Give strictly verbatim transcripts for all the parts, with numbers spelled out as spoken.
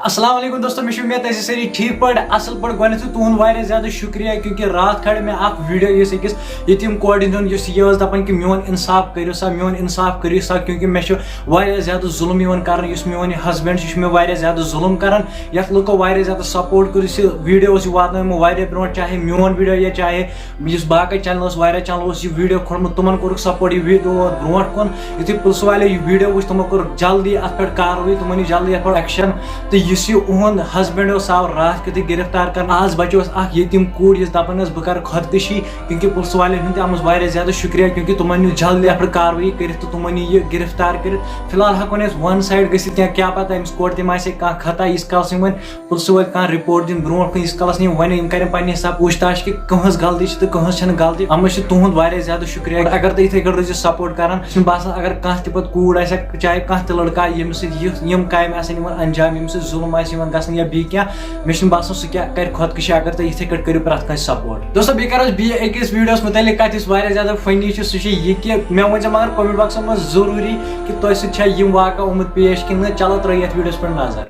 السلام علیکم دوستو، مےٚ چھِ اُمید تُہۍ ٲسِو سٲری ٹھیٖک پٲٹھۍ، اَصٕل پٲٹھۍ۔ گۄڈٕنٮ۪تھٕے تُہُنٛد واریاہ زیادٕ شُکریہ، کیونکہِ راتھ کھالہِ مےٚ اَکھ video یُس أکِس یتیٖم کورِ ہُنٛد، یُس یہِ ٲس دَپان کہِ میون اِنصاف کٔرِو سا، میون اِنصاف کٔرِو سا، کیونکہِ مےٚ چھُ واریاہ زیادٕ ظُلُم یِوان کَرنہٕ۔ یُس میون یہِ husband چھُ، یہِ چھُ مےٚ واریاہ زیادٕ ظُلُم کَران۔ یَتھ لُکو واریاہ زیادٕ support کوٚر، یُس یہِ video اوس، یہِ واتنٲو یِمو واریاہ برونٛٹھ، چاہے میون video یا چاہے یُس باقٕے channel ٲس، واریاہ channel اوس یہِ video کھوٚلمُت، تِمن کوٚرُکھ support، یہِ video ووت برونٛٹھ کُن۔ یُتھُے پُلسہٕ والیو یہِ video وٕچھ، تِمو کوٚر جلدی اَتھ پٮ۪ٹھ کاروٲیی، تِمو نی جلدی اَتھ پٮ۪ٹھ action۔ تہٕ یُس یہِ اُہُنٛد husband اوس، سُہ آو راتھ کیُتھُے گرفتار کرنہٕ۔ آز بچٲوٕس اَکھ یتیٖم کوٗر، یُس دَپان ٲس بہٕ کرٕ خۄدکشی، کیونکہِ پُلسہٕ والٮ۪ن ہُنٛد تہِ آمُت واریاہ زیادٕ شُکریہ، کیونکہِ تِمن نیوٗ جلدی اَتھ پٮ۪ٹھ کاروٲیی کٔرِتھ تہٕ تِمن نی یہِ گرفتار کٔرِتھ۔ فی الحال ہٮ۪کو نہٕ أسۍ one side گٔژھِتھ کینٛہہ، کیٛاہ پتہ أمِس کورِ تہِ ما آسہِ ہے کانٛہہ خطا، ییٖتِس کالَس نہٕ وۄنۍ پُلسہٕ وٲلۍ کانٛہہ report دِن برونٛٹھ کُن، ییٖتِس کالَس نہٕ یِم وَنن، یِم کَرن پنٛنہِ حساب پوٗچھ تاچھ کہِ کٕہٕنٛز غلطی چھِ تہٕ کٕہٕنٛز چھَنہٕ غلطی۔ اَتھ منٛز چھِ تُہُنٛد واریاہ زیادٕ شُکریہ۔ اگر تُہۍ یِتھَے کٲٹھۍ روٗزِو support کَران، مےٚ چھُنہٕ باسان اگر کانٛہہ تہِ پَتہٕ کوٗر آسہِ ہا، چاہے کانٛہہ تہِ لٔڑکہٕ آسہِ، ییٚمِس سۭتۍ یہِ، یِم کامہِ آسَن یِوان انجام، ییٚمِس سۭتۍ ظُلُم آسہِ یِوان گژھنہٕ یا بیٚیہِ کینٛہہ، مےٚ چھُنہٕ باسان سُہ کیٛاہ کَرِ خۄدکشی اگر تُہۍ یِتھَے کٲٹھۍ کٔرِو پرٛٮ۪تھ کٲنٛسہِ support۔ دوستو، بیٚیہِ کَرو أسۍ بیٚیہِ أکِس videoس مُتعلِق کَتھ یُس واریاہ زیادٕ funny چھُ، سُہ چھُ یہِ کہِ مےٚ ؤنۍ زِ مگر comment boxس منٛز ضروٗری کہِ تۄہہِ سۭتۍ چھا یِم واقعہٕ آمُت پیش کِنہٕ نہٕ۔ چلو ترٛٲیِو یَتھ videoس پٮ۪ٹھ نظر۔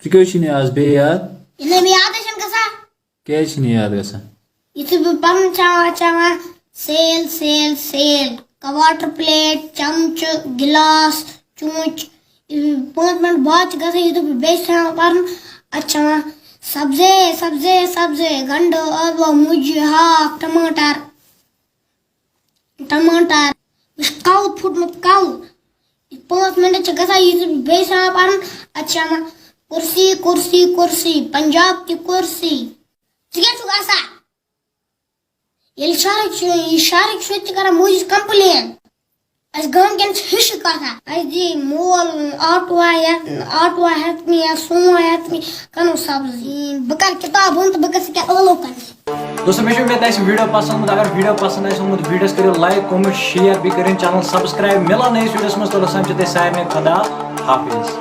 ژٕ کیٛازِ چھُے نہٕ آز بیٚیہِ یاد؟ یہِ نہٕ مےٚ یادٕے چھَنہٕ گژھان۔ کیٛازِ چھُے نہٕ یاد گژھان؟ یُتھُے بہٕ پَرُن چھَس اَنان، چھَس اَنان سیل، سیل، سیل، واٹر پلیٹ، چمچہٕ، گِلاس، چونچ۔ یہِ پانٛژھ مِنٹ بعد چھِ گژھان، یُتھُے بہٕ بیٚیہِ چھَس اَنان پَرُن، اَتہِ چھِ اَنان سبزی، سبزی، سبزی، گنڈٕ، ٲلوٕ، مُجہِ، ہاکھ، ٹماٹر۔ ٹماٹر، یہِ چھُ کَل پھُٹمُت، کَل۔ یہِ پانٛژھ مِنٹ چھِ گژھان، یُتھُے بہٕ بیٚیہِ چھُس اَنان پَرُن، اَتہِ چھِ اَنان کُرسی، کُرسی، کُرسی، پنجاب کہِ کُرسی۔ ژٕ کیٛاہ چھُکھ آسان؟ ییٚلہِ شہرٕکۍ چھِ، یہِ شہرٕکۍ چھِ، تہِ چھِ کران موٗجوٗد complain۔ اَسہِ گامہٕ کٮ۪ن چھِ ہِش کَتھا۔ اَسہِ دی مول آٹوٗ ہا ہٮ۪تھ، آٹوٗ ہا ہٮ۪تھ مےٚ یا سومو ہا ہٮ۪تھ مےٚ، کَنو سبزی۔ بہٕ کَرٕ کِتاب بنٛد تہٕ بہٕ گژھٕ کیٛاہ ٲلوٕ کَنہِ۔ دوستو، مےٚ چھِ اُمید آسہِ video پسنٛد۔ اگر video پسنٛد آسہِ آمُت، videoس کٔرِو like، comment، share، بیٚیہِ کٔرِو channel subscribe۔ مِلو نٔیِس videoس منٛز، توٚتام چھِ تۄہہِ سارنٕے خدا حافظ۔